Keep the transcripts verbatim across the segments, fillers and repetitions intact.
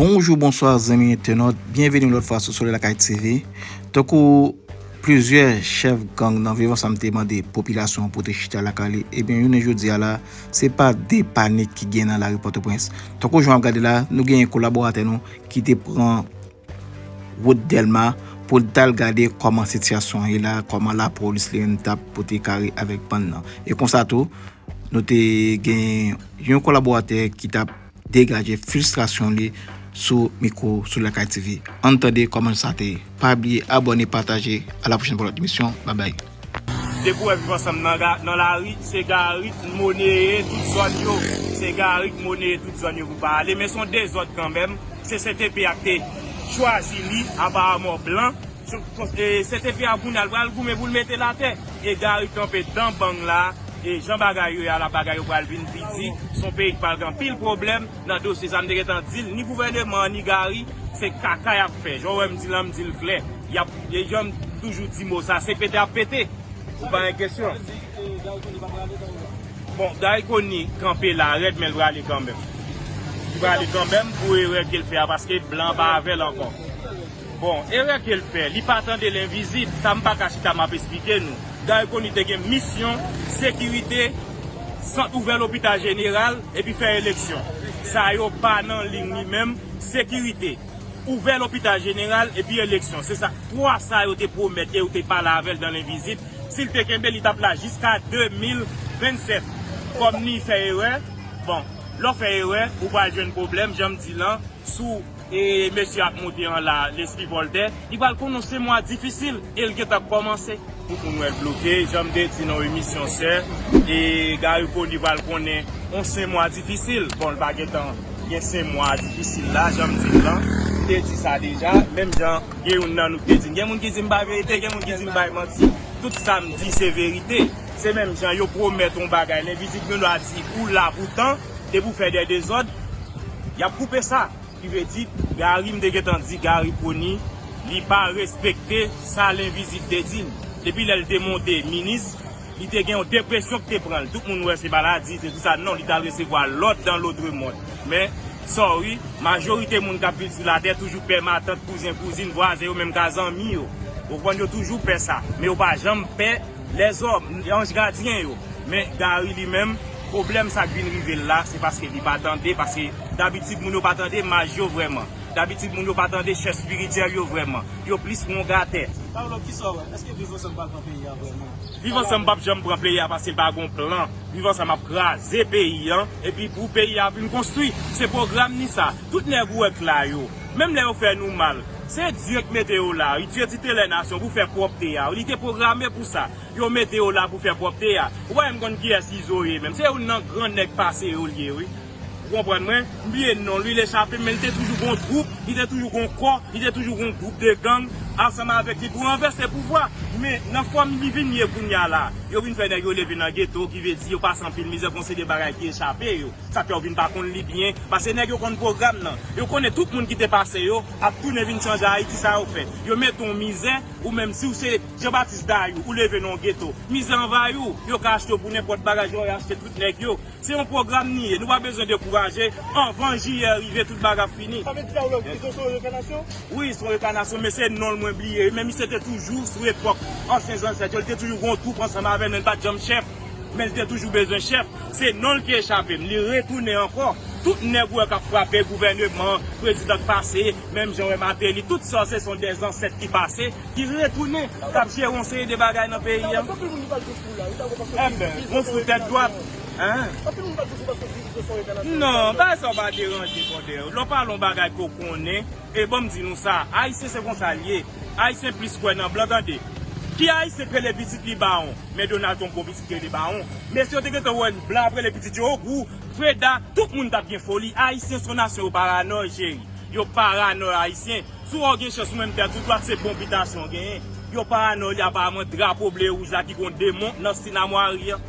Bonjou, bonswa, zanmi entènot. Byenveni yon lòt fwa sou Solèy Lakay T V. Tankou plizyè chèf gang nan Viv Ansanm te mande popilasyon an pou te chita lakay li, ebyen, jounen jodi a la, se pa de panik ki gen nan lari Pòtoprens. Tankou jan w ap gade la, nou genyen kolaboratè nou ki te pran wout Dèlma pou l t al gade kòman sitiyasyon an ye la, kòman lapolis li menm t ap pote kare avèk bann nan. E konsa tou, nou te gen yon kolaboratè ki t ap degaje fristrasyon li sou mikwo Solèy Lakay T V. Ann tande kòman sa te ye. Pa bliye abòne, pataje. A la pwochèn pou lòt emisyon. Babay. Depi w wè Viv Ansanm nan, ga- nan lari, se Gary k moneye tout zòn yo. Se Gary k moneye tout zòn yo pou pa ale. Men se yon dezòd kanmenm. Se C T P a k te chwazi li, aparaman blan. Sou- e, C T P a kounye a, l pral goumen pou l mete l atè. E Gary kanpe dan bang la. E jan bagay yo ye a la, bagay yo pral vin pi di. Se yon peyi ki pral gen anpil pwoblèm nan dosye sa. M te gentan di l, ni gouvèneman an, ni Gary, se kaka y ap fè. Jan w wè m di l la, m di l klè. Y ap, e jan m toujou di mo sa, se pete y ap pete. Ou pa gen kesyon. Bon, Gary Conille kanpe la rèd, men l prale kanmenm. Li prale kanmenm pou erè ke l fè a, paske blan pa avè l ankò. Bon, erè ke l fè, li pa tande lenvizib, sa m pa ka chita m ap esplike nou. Gary Conille te gen misyon sekirite, sant ouvè lopital jeneral, epi fè eleksyon. Sa yo pa nan liy li menm, sekirite, ouvè lopital jeneral, epi eleksyon. Se sa, twa sa yo te pwomèt e yo te pale avè l dan lenvizib. Si l te kenbe, li t ap la jiska de mil vennsèt. Kòm li fè erè, bon, lè w fè erè, ou pral jwenn pwoblèm, jan m di lan, sou e mesye ap monte an la, Leslie Voltaire, li pral konnen se mwa difisil, e l gentan kòmanse. Tout moun wè l bloke, jan m te di nan emisyon sè, e Gary Conille pral konnen on senk mwa difisil. Bon, l pa gentan gen senk mwa difisil la, jan m di l lan. M te di sa deja, menm jan gen youn nan nou ki te di, gen moun ki di m bay verite, gen moun ki di m bay manti. Tout sa m di se verite. Se menm jan yo pwomèt on bagay, lenvizib nou la di ou la pou tan, depi w fè de dezòd, y ap koupe sa. Ki vle di, Gary, m te gentan di Gary Conille, li pa respekte sa lenvizib te di l. Depi lè l te monte minis, li te gen yon depresyon ki te pran l. Tout moun wè se maladi, se tout sa. Non, li t al resevwa lòd dans l'autre monde. Men, sorry, majorite moun k ap viv sou latè toujou pè matant, kouzen, kouzin, vwazen yo, menm ka zanmi yo. Ou konprann, yo toujou pè sa. Men yo pa janm pè lèzòm, anj gadyen yo. Men Gary li menm, pwoblèm sa k vin rive l la, se paske li pa tande, paske dabitid moun yo pa tande maj yo vrèman. Dabitid moun yo pa tande chèf espirityèl yo vrèman. Yo plis wongatè. Pawòl ki sa w wè? Èske Viv Ansanm pral pran peyi a vrèman? Viv Ansanm p ap janm pran peyi a paske l pa gon plan. Viv Ansanm ap kraze peyi an, epi pou peyi a vin konstwi. Se pwogram ni sa. Tout nèg ou wè k la yo, menm lè yo fè nou mal, se Dye k mete yo la wi. Dye ti te lè nasyon pou fè pwòpte a wi. Li te pwograme pou sa. Yo mete yo la pou fè pwòpte a. Ou pa menm konn kiyès Izo ye menm. Se youn nan gran nèg pase yo l ye wi. Ou konprann mwen? M bliye non l wi, l echape m, men li te toujou gon twoup, li te toujou gon kò, li te toujou gon gwoup de gang ansanm avèk li pou ranvèse pouvwa. Men nan fòm li vin ye kounye a la, yo vin fè nèg yo leve nan geto, ki vle di yo pase anpil mizè, gon seri de bagay ki echape yo. Sa fè yo vin pa konn li byen, paske nèg yo konn pwogram nan. Yo konnen tout moun ki te pase yo ap tounen vin chanje Ayiti, sa yo fè. Yo mete w mizè, ou menm si w se Jean Baptiste Dayou, ou leve nan yon geto, mizè anvayi w, yo ka achte w pou nenpòt bagay, yo achte tout nèg yo. Se yon pwogram li ye, nou pa bezwen dekouraje, anvan jiyè rive tout bagay ap fini. Sa vle di sa, ou wè prizon se yon rekanasyon? Wi, se yon rekanasyon, men se non l mwen bliye wi, men misye te toujou sou epòk ansyen zansèt yo, li te toujou gon twoup ansanm avè l, men l pa t janm chèf. Men l te toujou bezwen chèf. Se non l ki echape m. Li retounen ankò. Tout nèg ou wè k ap frape gouvèneman, prezidan k pase, menm jan wè Martelly, tout sa se son dè zansèt ki pase, ki retounen, k ap jere yon seri de bagay nan peyi a. Enben, gon fou tèt dwat. Hein? Non, bagay sa w pa deranje, brother. Lè w pale yon bagay ke w konnen, e ban m di nou sa, Ayisyen se konsa l ye. Ayisyen plis kwè nan blan, tande. Ki Ayisyen k rele pitit li Bawon? Men Donald Trump gon pitit ki rele Bawon. Mesye yo te gentan wè blan ap rele pitit yo Ogou, Freda, tout moun t ap gen foli. Ayisyen se yon nasyon yo paranòy, cheri. Yo paranòy Ayisyen. Si w gen chans ou menm tèt ou dwat, se bon bitasyon w genyen. Yo paranòy li, aparaman drapo ble wouj la ki gon demon nan Sinamwari an.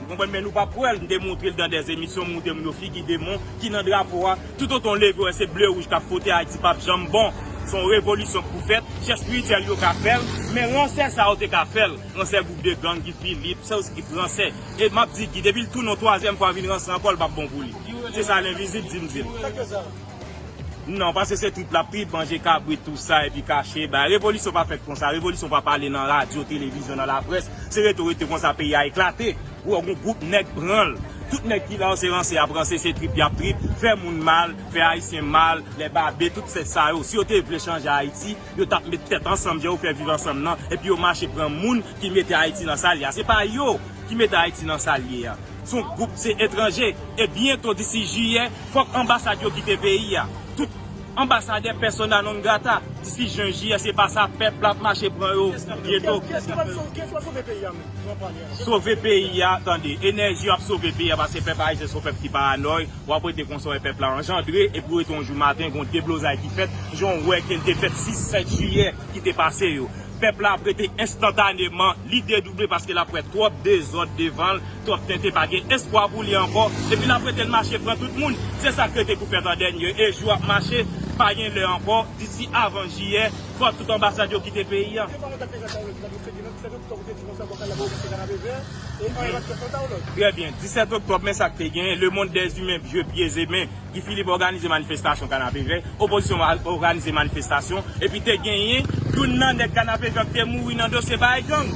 Ou konprann, men nou p ap kwè l. M te montre l dan dè emisyon, m montre moun yo figi demon ki nan drapo a. Toutotan w leve w wè se ble wouj k ap fwote, Ayiti p ap janm bon. Se yon revolisyon k pou fèt. Chèf espirityèl yo ka fè l, men ransè sa yo te ka fè l. Ransè gwoup de gang Guy Philippe, se yo ki ransè. E m ap di Guy, depi l tounen yon twazyèm fwa vin ransè ankò, l p ap bon pou li. Se sa lenvizib di m di l. Sa k fè sa? Non, paske se trip l ap trip, manje kabrit, tou sa, epi kache, bay. Revolisyon pa fèt konsa. Revolisyon pa pale nan radyo, televizyon, nan laprès. Se rete w rete konsa, peyi a eklate. Ou wè, gon gwoup nèg pran l. Tout nèg ki la yo, se ranse y ap ranse, se trip y ap trip. Fè moun mal, fè Ayisyen mal, lè babe, tout sèt sa yo. Si yo te vle chanje Ayiti, yo t ap met tèt ansanm, jan yo fè Viv Ansanm nan, epi yo mache pran moun ki mete Ayiti nan sa l ye a. Se pa yo ki mete Ayiti nan sa l ye a. Se yon gwoup, se etranje. E byento, disi jiyè, fòk anbasad yo kite peyi a. Tout anbasadè persona non grata, disi jen, jiyè, se pa sa, pèp la ap mache pran yo byento. Kiyès ki pral sove, kiyès ki pral sove peyi a menm? Sove peyi a, tande, enèji yo ap sove peyi a, paske pèp ayisyen se yon pèp ki paranòy, w ap rete konsa, wè pèp la anjandre, epi w rete yon jou maten, gon deblozay ki fèt, jan w wè ke l te fèt sis, sèt jiyè ki te pase yo. Pèp la ap rete enstantaneman, li dedouble paske l ap wè twòp dezòd devan l, twòp tenten, pa gen espwa pou li ankò, epi l ap rete l mache pran tout moun. Se sa k rete pou fèt an dènye, e jou ap mache, pa gen lè ankò, disi avan jiyè, fòk tout anbasad yo kite peyi a. Trè byen, disèt oktòb, men sa k te genyen, le monde des humains, je pieds et mains. Guy Philippe òganize manifestasyon Kanapevè, opozisyon òganize manifestasyon, epi te genyen youn nan nèg Kanapevè k te mouri nan dosye bay gang.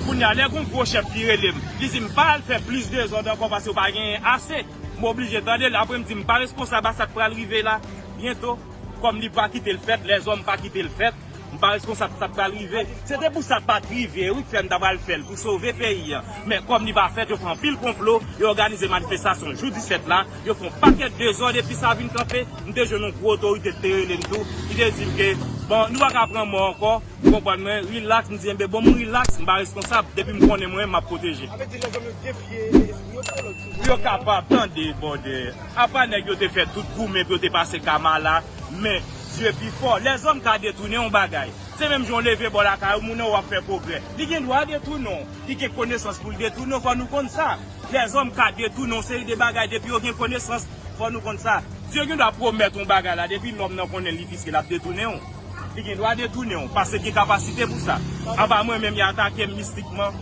Kounye a, lè gon gwo chèf ki rele m, li di m pa al fè plis dezòd ankò paske yo pa genyen ase. M oblije tande l, apre m di m pa responsab a sa k pral rive la byento. Kòm li pa kite l fèt, lèzòm pa kite l fèt, m pa responsab sa k pral rive. Se te pou sa pa t rive, wi, k fè m ta pral fè l pou sove peyi a. Men kòm li pa fèt, yo fè anpil konplo, yo òganize manifestasyon jou disèt la, yo fè yon pakèt dezòd, epi sa vin kanpe, m te jwenn yon gwo otorite ki te rele m tou, ki te di m ke, bon, nou pa ka pran mò ankò, ou konprann mwen, rilaks, m di, enben, bon, m rilaks, m pa responsab, depi m konnen mwen, m ap pwoteje. Sa vle di lèzòm yo defye espri yo, sa yo lòt sou. Pou yo kapab tande, bòdè. Apa nèg yo te fè tout goumen pou yo te pase Kamala, men Dye pi fò. Lèzòm ka detounen yon bagay. Se menm jan w leve bò lakay ou, moun nan w ap fè pwogrè. Li gen dwa detounen w. Li gen konesans pou l detounen w, fò nou konn sa. Lèzòm ka detounen yon seri de bagay depi yo gen konesans, fò nou konn sa. Dye gen dwa pwomèt yon bagay la, depi lòm nan konnen li fiske, l ap detounen w. Li gen dwa detounen w, paske gen kapasite pou sa. Apa mwen menm, y atake m mistikman.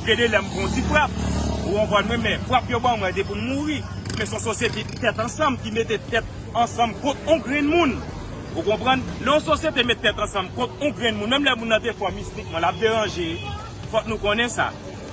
Gen de lè m pran yon ti frap. Ou konprann mwen, men frap yo ban mwen, se pou m mouri. Men se yon sosyete ki tèt ansanm, ki mete tèt ansanm kont yon grenn moun. Ou konprann? Lè yon sosyete met tèt ansanm kont yon grenn moun, menm lè moun nan te fò mistikman, l ap deranje. Fòk nou konnen sa.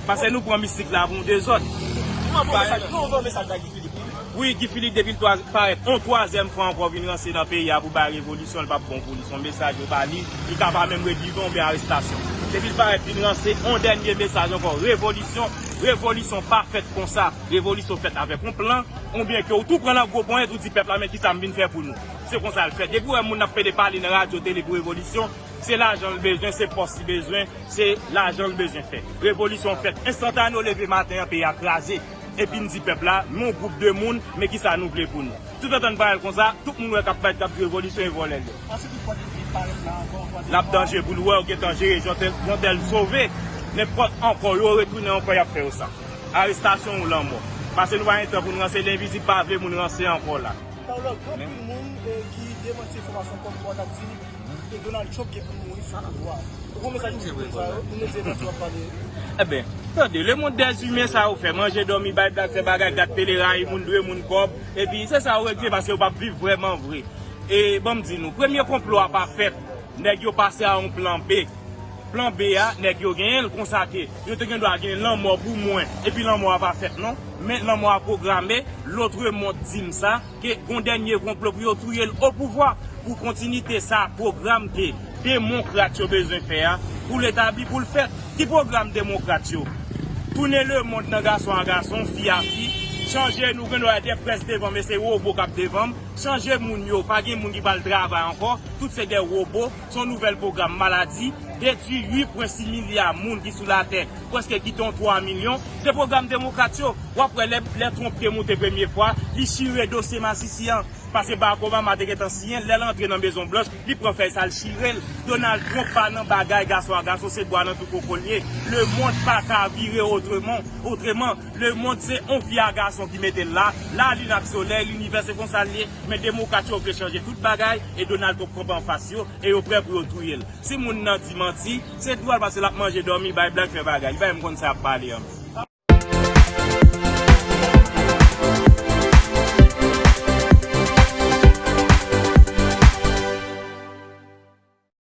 Paske nou pran mistik la pou yon dezòd. Ou voye mesaj, non, ou voye mesaj bay Guy Philippe. Wi, Guy Philippe, depi l twa-, parèt yon twazyèm fwa ankò vin ranse nan peyi a pou bay revolisyon, li p ap bon pou li. Se yon mesaj yo ba li, li ka pa menm ret vivan oubyen arestasyon. Depi l parèt vin ranse, yon dènye mesaj ankò, revolisyon, revolisyon pa fèt konsa. Revolisyon fèt avèk yon plan, oubyen ke ou tou pran nan gwo ponyèt, ou di pèp la, men kisa m vin fè pou nou. Se konsa l fèt. Depi w wè moun ap pede pale nan radyo, tele pou revolisyon, se lajan l bezwen, se pòs li bezwen, se lajan l bezwen fè. Revolisyon fèt enstantane, w leve maten an, peyi a kraze. Epi n di pèp la, nou yon gwoup de moun, men kisa nou vle pou nou. Toutotan n pa wè l konsa, tout moun wè k ap bay, k ap di revolisyon e vòlè l ye. L ap danje pou l wè, ou gentan jere Jontèl, Jontèl sove. Nenpòt ankò, yo retounen ankò, y ap fè yo sa. Arestasyon ou lanmò. Paske nou pa gen tan pou n ranse, lenvizib pa vle moun ranse ankò la. Carlos, gen anpil moun, eh, ki demanti enfòmasyon kòmkwa k ap di, eh, Donald Trump gen pou l mouri sou pouvwa. Ou gon mesaj pou moun sa yo, pou medya entènasyonal pale? Eben, tande, le monde des humains sa yo fè, manje, dòmi, bay blag, fè bagay, gad tele, rayi moun, dwe moun kòb, epi se sa yo regle paske yo p ap viv vrèman vre. E ban m di nou, premye konplo a pa fèt, nèg yo pase a yon plan B. Plan B a, nèg yo genyen l konsa ke yo te gen dwa gen lanmò pou mwen, epi lanmò a pa fèt non, men lanmò a pwograme, lòt lemond di m sa, ke gon dènye konplo pou yo touye l o pouvwa, pou kontinite sa pwogram ke demokrat yo bezwen fè a, pou l etabli, pou l fèt. Ki pwogram demokrat yo? Tounen lemond nan gason a gason, fi a fi, chanje nou gen dwa de près devan, men se wobo k ap devan m, chanje moun yo, pa gen moun ki pral travay ankò, tout se de wobo, se yon nouvèl pwogram maladi, detwi uit pwen sis milya moun ki sou latè, prèske kite yon twa milyon, se pwogram demokrat yo. W ap wè lè, lè Trump te moute premye fwa, li chire dosye masisi an. Paske Barack Obama te gentan siyen l, lè l antre nan Mezon Blanch, li pran fèy sa l chire l. Donald Trump pa nan bagay gason a gason, se bwa nan twou koko l ye. Lemond pa ka vire otreman, otreman. Lemond se yon fi a gason ki mete l la. Lalin ak solèy, linivè se konsa l ye. Men demokrat yo vle chanje tout bagay, e Donald Trump kanpe anfas yo, e yo prè pou yo touye l. Si moun nan di manti, se dwa l paske l ap manje, dòmi, bay blag, fè bagay. Li pa menm konn sa y ap pale an.